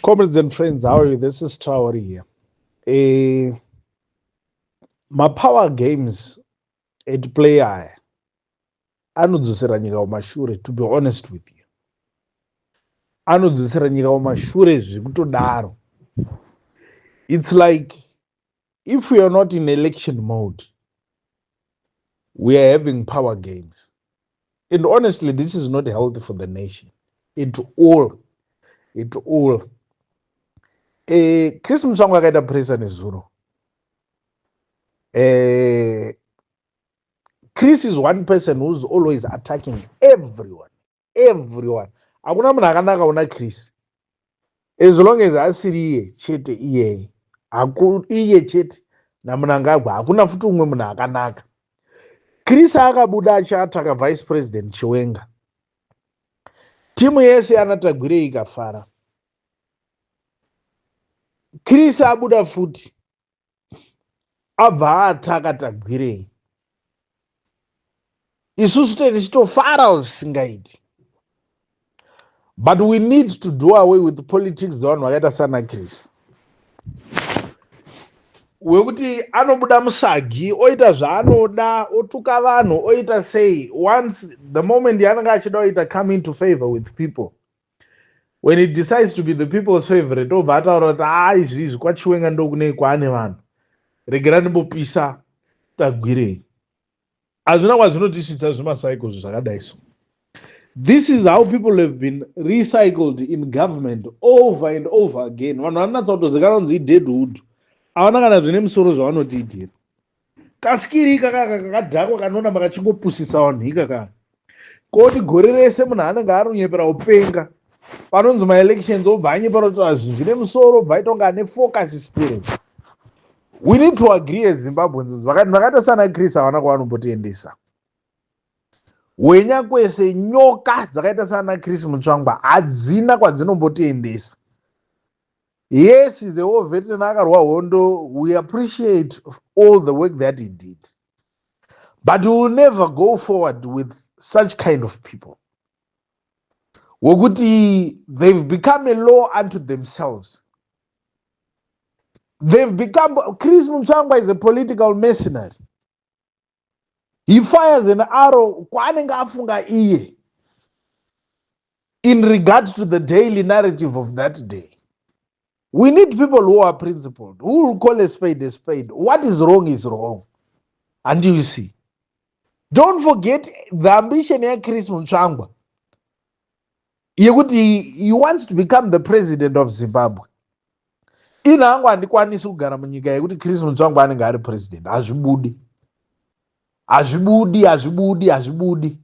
Comrades and friends, how are you? This is Traore here. Mapower games at play aya anodzosera nyika kumashure. To be honest with you, anodzosera nyika kumashure zvekutodaro. It's like if we are not in election mode, we are having power games, and honestly, this is not healthy for the nation at all, at all. Chris Mutsvangwa akaita presa nezuro. Chris is one person who's always attacking everyone, everyone. Hakuna munhu akanaka una Chris, as long as asiri iye chete. Iyeye iye chete naMnangagwa, hakuna futi umwe munhu akanaka. Chris akabuda achiataka Vice President Chiwenga. Timu yese anaTagwirei ikafara. Chris abuda futi, abva aataka Tagwirei. Isusu tichitofara zvisingaiti, but we need to do away with politics dzevanhu vakaita sana Chris, wekuti anobuda musagi, oita zvaanoda, otuka vanhu, oita sei. Once the moment yaanenge achida kuita come into favor with people, when he decides to be the people's favorite, obva ataura kuti, "A, izvi izvi kwaChiwenga ndokunei kwaane vanhu, regera ndimbopisa Tagwirei." Hazvina kwazvinotisvitsa zvimacycles zvakadai. So this is how people have been recycled in government over and over again. Vanhu vanonatsa kutozikanwa kunzi ideadwood, havana kana zvine musoro zvavanotiitira. Kaskiri ikakaka kakadhakwa kanoramba kachingopusisa vanhu ikaka, koti gore rese munhu anenge aronyepera upenga. Panonzi maelections, obva anyepera kuti zvinhu zvine musoro, obva aita kunge ane focus still. We need to agree as Zimbabweans, vakaita sana Chris havana kwavanombotiendesa. Wenya kwese, nyoka dzakaita sana Chris Mutsvangwa hadzina kwadzinombotiendesa. Yes, is a war veteran, akarwa hondo. We appreciate all the work that he did, but we will never go forward with such kind of people wekuti they've become a law unto themselves. They've become, Chris Mutsvangwa is a political mercenary. He fires an arrow kwaanenge afunga iye in regard to the daily narrative of that day. We need people who are principled, who will call a spade a spade. What is wrong is wrong. And you see, don't forget the ambition yaChris Mutsvangwa yekuti he wants to become the president of Zimbabwe. Ini hangu handikwanisi kugara munyika yekuti Chris Mutsvangwa anenge ari president. Hazvibudi, hazvibudi, hazvibudi, hazvibudi.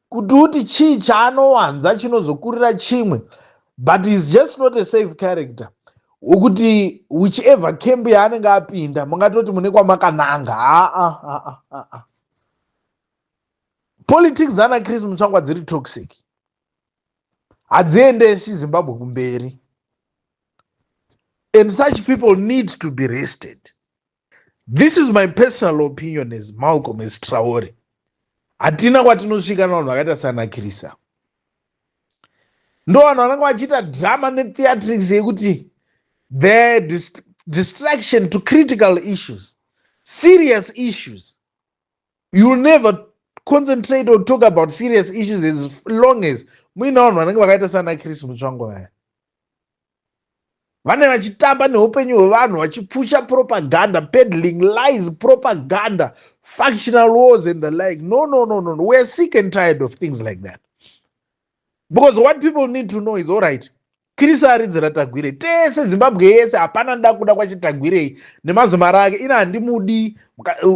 Kuti uti chii chaanowanza chinozokurira chimwe, but is just not a safe character wekuti whichever camp yaanenge apinda, mungatoti mune kwamakananga. Aa, aa, politics dzana Chris Mutsvangwa dziri toxic, hadziendesi Zimbabwe kumberi, and such people need to be rested. This is my personal opinion as Malcolm, as Traore. Hatina kwatinosvika navanhu vakaita sana Chris. Ndo vanhu vanenge vachiita drama netheatrics yekuti the distraction to critical issues, serious issues. You'll never concentrate or talk about serious issues as long as muine vanhu vanenge vakaita sana Chris Mutsvangwa vaya, vane vachitamba neupenyu hwevanhu, vachipusha propaganda, peddling lies, propaganda, factional wars and the like. No, no, no, no, no. We are sick and tired of things like that, because what people need to know is, all right, Chris aridzira Tagwirei tese, Zimbabwe yese hapana nda kuda kwachiTagwirei nemazimari ake. Ina handimudi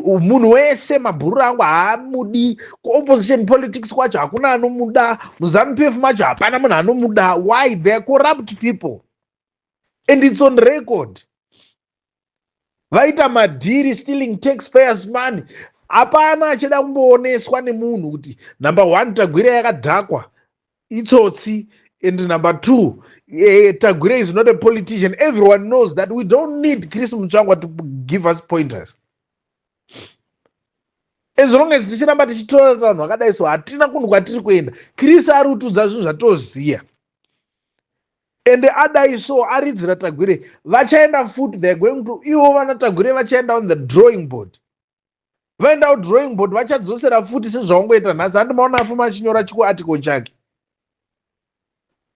munhu wese, mabhururu angu haamudi. Kuopposition politics kwacho hakuna anomuda, muZANU PF macho hapana munhu anomuda. Why? They are corrupt people and it's on record. Vaita madhiri, stealing taxpayers' money. Hapana achida kumbooneswa nemunhu kuti number one, Tagwirei yakadhakwa, itsotsi, and number two, Tagwirei is not a politician. Everyone knows that. We don't need Chris Mutsvangwa to give us pointers. As long as tichiramba tichitora vanhu vakadai, so hatina kunhu kwatiri kuenda. Chris ari kutudza zvinhu zvatoziya. Ende adai so aridzira Tagwirei, vachaenda futi. They are going to, ivo vana Tagwirei vachaenda on the drawing board. Vaenda kudrawing board, vachadzosera futi sezvaungoita nhasi. Handimaona afuma achinyora chikuarticle chake.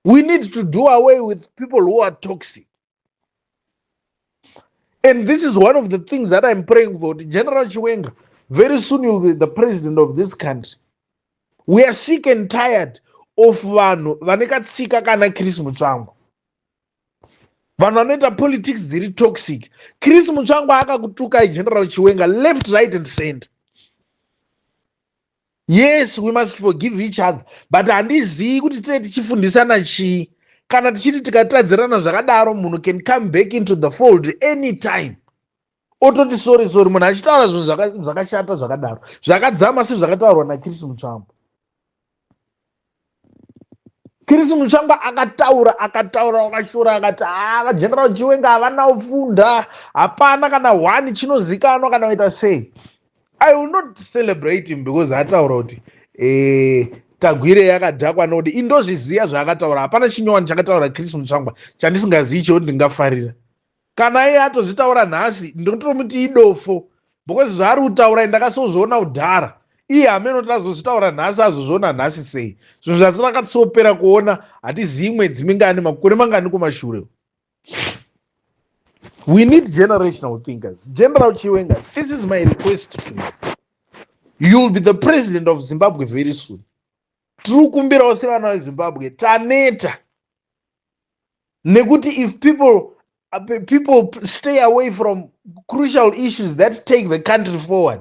We need to do away with people who are toxic, and this is one of the things that I'm praying for. General Chiwenga, very soon you'll be the president of this country. We are sick and tired of vanhu vane katsika kana Chris Mutsvangwa, vanhu vanoita politics dziri toxic. Chris Mutsvangwa akakutukai, General Chiwenga, left, right and center. Yes, we must forgive each other, but handizivi kuti tinee tichifundisana chii kana tichiti tikatadzirana zvakadaro. Munhu can come back into the fold anytime, ototi sorry, sorry. Munhu achitaura zvinhu zvakashata zvakadaro, zvakadzama sezvakataurwa naChris Mutsvangwa. Chris Mutsvangwa akataura, akataura, akashora, akati ha, vaGeneral Chiwenga havana kufunda, hapana kana one chinozikanwa kana kuita sei. I will not celebrate him because ataura kuti Tagwirei yakadhakwa nodi. Indozviziva zvaakataura. Hapana chinyowani chakataura Chris Mutsvangwa chandisingazivi chekuti ndingafarira. Kana iye atozvitaura nhasi, ndinotomuti idofo, because zvaari kutaura ndakasozviona kudhara. Iye hameno tazozvitaura nhasi, azozviona nhasi sei? Zvinhu zvatinakatsopera kuona hatizivi mwedzi mingani, makore mangani kumashure. We need generational thinkers. General Chiwenga, this is my request to you. You'll be the president of Zimbabwe very soon. Tiri kukumbirawo sevana veZimbabwe, taneta nekuti if people stay away from crucial issues that take the country forward,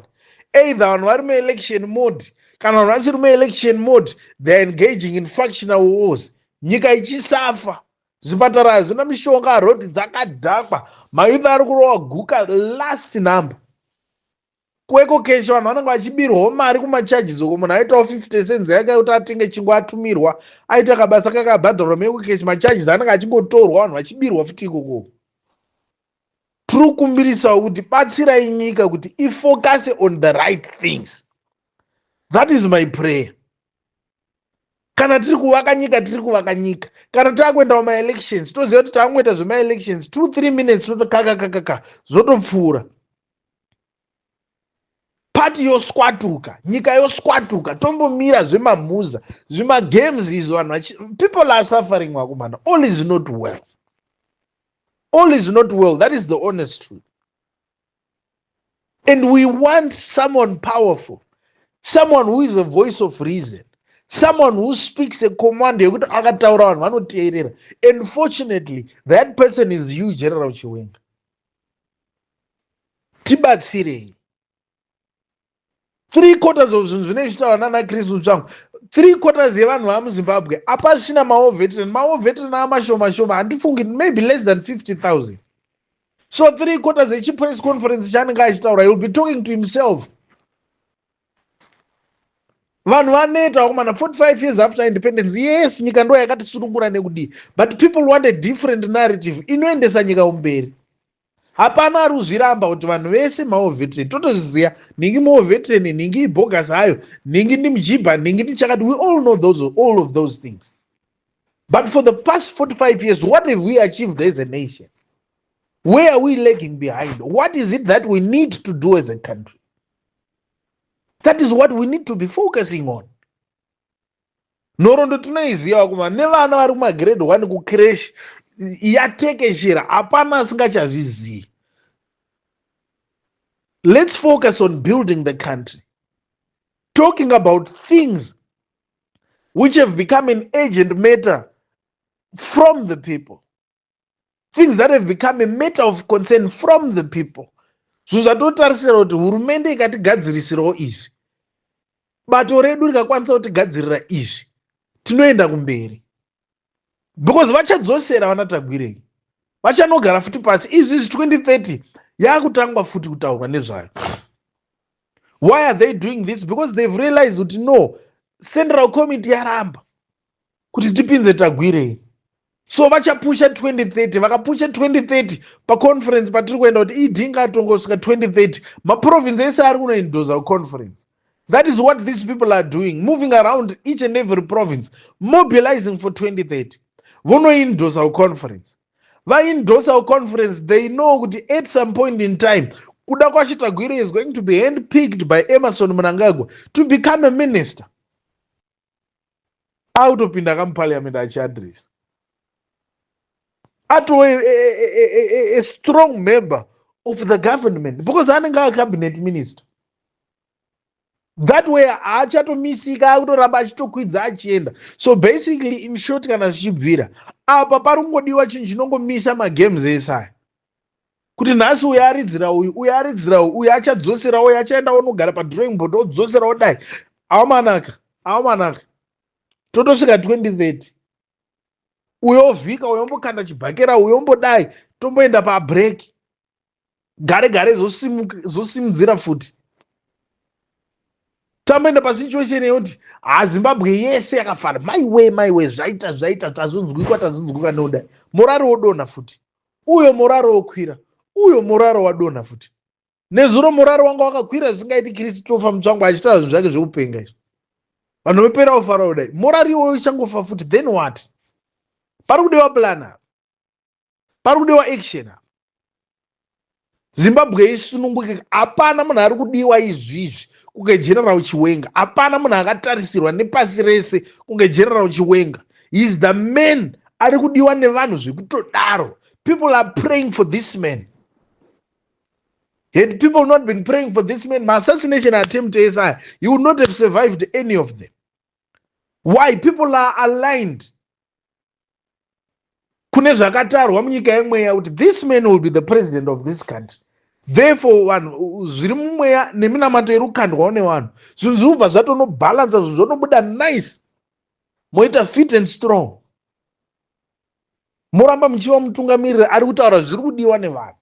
either vanhu vari muelection mode, kana vanhu vasiri muelection mode, they are engaging in factional wars, nyika ichisafa. Zvipatara hazvina mishonga, rodhi dzakadhakwa, mayouth ari kurova guka last number. KuEcoCash vanhu vanenge vachibirwawo mari kumacharges uko. Munhu aitawo 50 cents yake kuti atenge chingwa, atumirwa, aita kabasa kakabhadharwa muEcoCash, macharges anenge achingotorwa, vanhu vachibirwa futi ikoko. Tiri kukumbirisawo kuti batsirai nyika kuti ifocuse on the right things. That is my prayer. Kana tiri kuvaka nyika, tiri kuvaka nyika. Kana taakuenda mumaelections, toziva kuti taangoita zvemaelections 2 3 minutes, totokakakakaka, zvotopfuura, pati yoswatuka, nyika yoswatuka. Tombomira zvemamhuza, zvimagames izvo. Vanhu, people are suffering, vakomana. All is not well, all is not well. That is the honest truth, and we want someone powerful, someone who is a voice of reason, someone who speaks a command yekuti akataura vanhu vanoteerera. And fortunately, that person is you, General Chiwenga. Tibatsirei. Three quarters of zvinhu zvinenge zvichitaura nana Chris Mutsvangwa, three quarters yevanhu vamuZimbabwe hapasina mawar veteran. Mawar veteran amashoma shoma, handifungi, maybe less than 50,000. So three quarters echipress conference chaanenge achitaura, he will be talking to himself. Vanhu vaneta, vakomana. 45 years after independence, yes, nyika ndo yakatisunungura nekudii, but people want a different narrative inoendesa nyika kumberi. Hapana ari kuzviramba kuti vanhu vese mawar veteran. Totozviziva, nhingi mawar veteran, nhingi ibogus hayo, nhingi ndimujibha, nhingi ndichakati. We all know all of those things, but for the past 45 years, what have we achieved as a nation? Where are we lagging behind? What is it that we need to do as a country? That is what we need to be focusing on. Nhoroondo tinoiziva kuma nevana vari kumagrade 1 kucreche. Yatekeshera, hapana asingachazvizivi. Let's focus on building the country, talking about things which have become an urgent matter from the people, things that have become a matter of concern from the people. Zvinhu zvatotarisira kuti hurumende ikatigadzirisirawo izvi, bato redu rikakwanisa kutigadzirira izvi, tinoenda kumberi, because vachadzosera vana Tagwirei, vachanogara futi pasi. Izvizvi 2030 yaakutangwa futi kutaurwa nezvayo. Why are they doing this? Because they've realized kuti no, Central Committee yaramba kuti tipinze Tagwirei, so vachapusha 2030. Vakapusha 2030 paconference patiri kuenda kuti ED ngatongosvika 2030, maprovince ese ari kunoendorsa kuconference. That is what these people are doing, moving around each and every province, mobilizing for 2030. Vonoendorsa kuconference, vaendorsa kuconference. They know kuti at some point in time Kudakwashe Tagwirei is going to be handpicked by Emmerson Mnangagwa to become a minister. Autopinda kamuparliament achiaddress, atove a strong member of the government because anenge acabinet minister. That way haachatomisika, akutoramba achitokwidza achienda. So basically, in short, kana zvichibvira apa, pari kungodiwa chinhu chinongomisa magames ese aya, kuti nhasi uyu aridzira uyu, uyu aridzira uyu, uyu achadzosera, uyu achaenda onogara padrawing board odzosera, odai. Awamanaka, awamanaka, totosvika 2030, uyo ovhika, uyo ombokanda chibhakera, uyo ombodai, tomboenda pabreak, gare gare zosimudzira futi. Tamboenda pasituation yekuti haZimbabwe yese yakafara, maiwe, maiwe, zvaita, zvaita, tazonzwikwa, tazonzwikwa neudai, morari wodonha futi, uyo morari wokwira, uyo morari wadonha futi. Nezuro morari wanga wakakwira zvisingaiti. Christopher Mutsvangwa achitaura zvinhu zvake zvekupenga izvi, vanhu vopera kufara kudai, morari iwoyo ichangofa futi. Then what? Pari kudiwa plan apa, pari kudiwa action apa. Zimbabwe isununguke. Hapana munhu ari kudiwa izvizvi kunge General Chiwenga. Hapana munhu akatarisirwa nepasi rese kunge General Chiwenga. He is the man ari kudiwa nevanhu zvekutodaro. People are praying for this man. Had people not been praying for this man, maassassination attempt ese aya, he would not have survived any of them. Why? People are aligned kune zvakatarwa munyika yemweya kuti this man will be the president of this country. Therefore vanhu, zviri mumweya neminamato iri kukandwawo nevanhu, zvinhu zviri kubva zvatonobhalansa, zvinhu zvonobuda nice, moita fit and strong, moramba muchiva mutungamiriri ari kutaura zviri kudiwa nevanhu.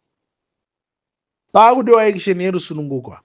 Paakudiwa action yerusununguko.